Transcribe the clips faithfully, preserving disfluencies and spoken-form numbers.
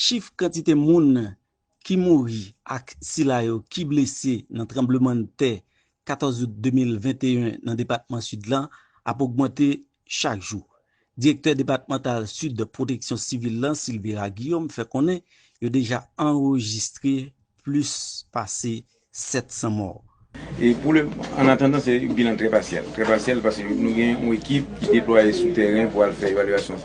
Chif kantite moun ki mouri ak sila yo ki blese nan tranblemanntè katòz out de mil venteyen nan depatman Sid la ap ogmante chak jou. Direktè depatmantal Sid Pwoteksyon Sivil la, Silvera Guillaume, fè konnen yo deja anrejistre plis pase sèt san mò. E pou le, an atandan, se bilan trè pasyèl. Trè pasyèl paske nou gen yon ekip ki deplwaye sou tèren pou al fè evalyasyon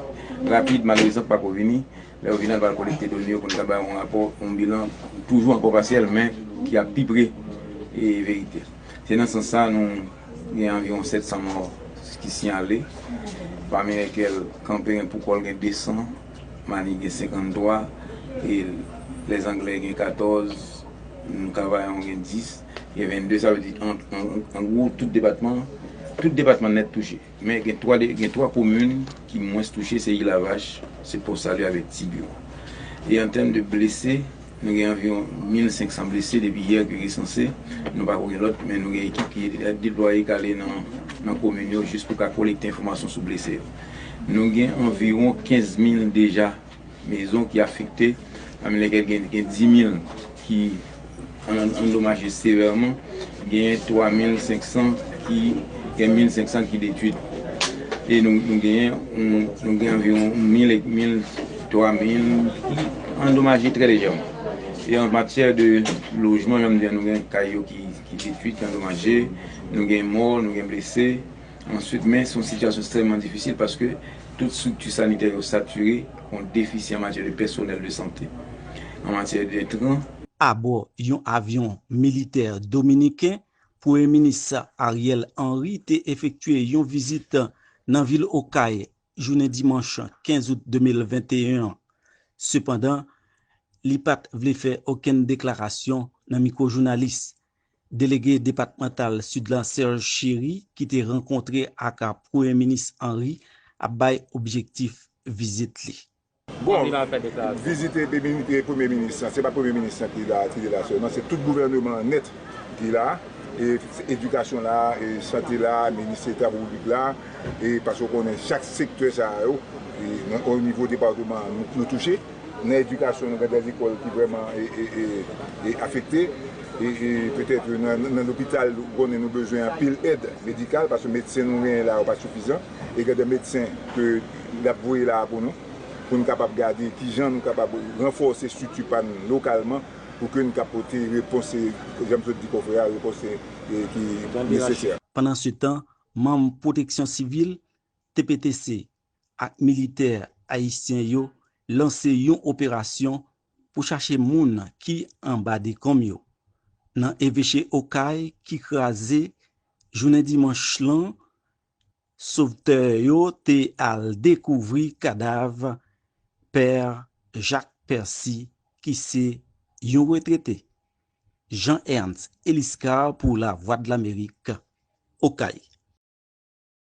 rapid. Malerezman, pako vini. Lè yo vin al pral kolekte done yo pou n ka bay yon rapò, yon bilan toujou ankò pasyèl, men ki ap pi pre e verite. Se nan sans sa nou gen anviwon sèt san mò ki siyale, pami lèkèl Kanperen pou kò l gen de san, Mani gen senkanntwa, e Lèzanglè gen katòz, Kavayon gen dis, gen vennde, sa vle di an, an, an gwo tout depatman, tout depatman nèt touche. Men gen twa, gen twa komin ki mwens touche, se Ilavach, se Pòsalye avèk Tibiwo. E an tèm de blese, nou gen anviwon mil senk san blese depi yè ki resanse. Nou pako gen lòt, men nou gen ekip ki deplwaye k ale nan, nan komin yo jis pou ka kolekte enfòmasyon sou blese yo. Nou gen anviwon kenz mil deja mezon ki afekte, pami lèkèl gen, gen dis mil ki an, andomaje sevèman, gen twa mil senk san ki, gen mil senk san ki detwi. E nou, nou gen, nou, nou gen anviwon mil, mil, twa mil ki andomaje trè lejèman. E an matyè de lojman, jan m di a, nou gen kay yo ki, ki detwi, ki andomaje, nou gen mò, nou gen blese. Answit, men se yon sitiyasyon ekstrèmman difisil paske tout estrikti sanitè yo satire, yon defisi an matyè de pèsonèl de sante, an matyè de entran. Abò yon avyon militè dominiken, Premye Minis Ariel Henry te efektye yon vizit nan vil Okay jounen dimanch kenz out de mil venteyen an. Sepandan, li pa t vle fè okenn deklarasyon nan mikwo jounalis. Delege depatmantal Sid la, Serge Chéry, ki te rankontre ak Premye Minis Henry, ap bay objektif vizit li. Bon, vizit e, e, e Premye Minis lan, se pa Premye Minis lan ki la, ki te la sèlman, se tout gouvènman an nèt ki la, e edikasyon la, e sante la, minis travay piblik la, e paske w konnen chak sektè sa yo, e nan, o nivo depatman nou, nou touche. Nan edikasyon, nou gen de lekòl ki vrèman e, e, e, e afekte. E, e petèt nan, nan lopital, ou konnen nou bezwen anpil èd medikal, paske medsen nou genyen la yo pa sifizan. E gen de medsen ke l ap voye la pou nou, pou n kapab gade kijan nou kapab ranfòse estrikti pa n lokalman, pou ke n ka pote repons, e, jan m sot di konfrè a, repons, e, e ki nesesè. Pandansetan, manm Pwoteksyon Sivil, T P T C, ak militè ayisyen yo lanse yon operasyon pou chache moun ki anba dekonm yo. Nan eveche Okay ki kraze jounen dimanch lan, sovtè yo te al dekouvri kadav Pè Jacques Percy, ki se yon retrete. Jean Ernst Eliscar pou Lavwadlamerik, Okay.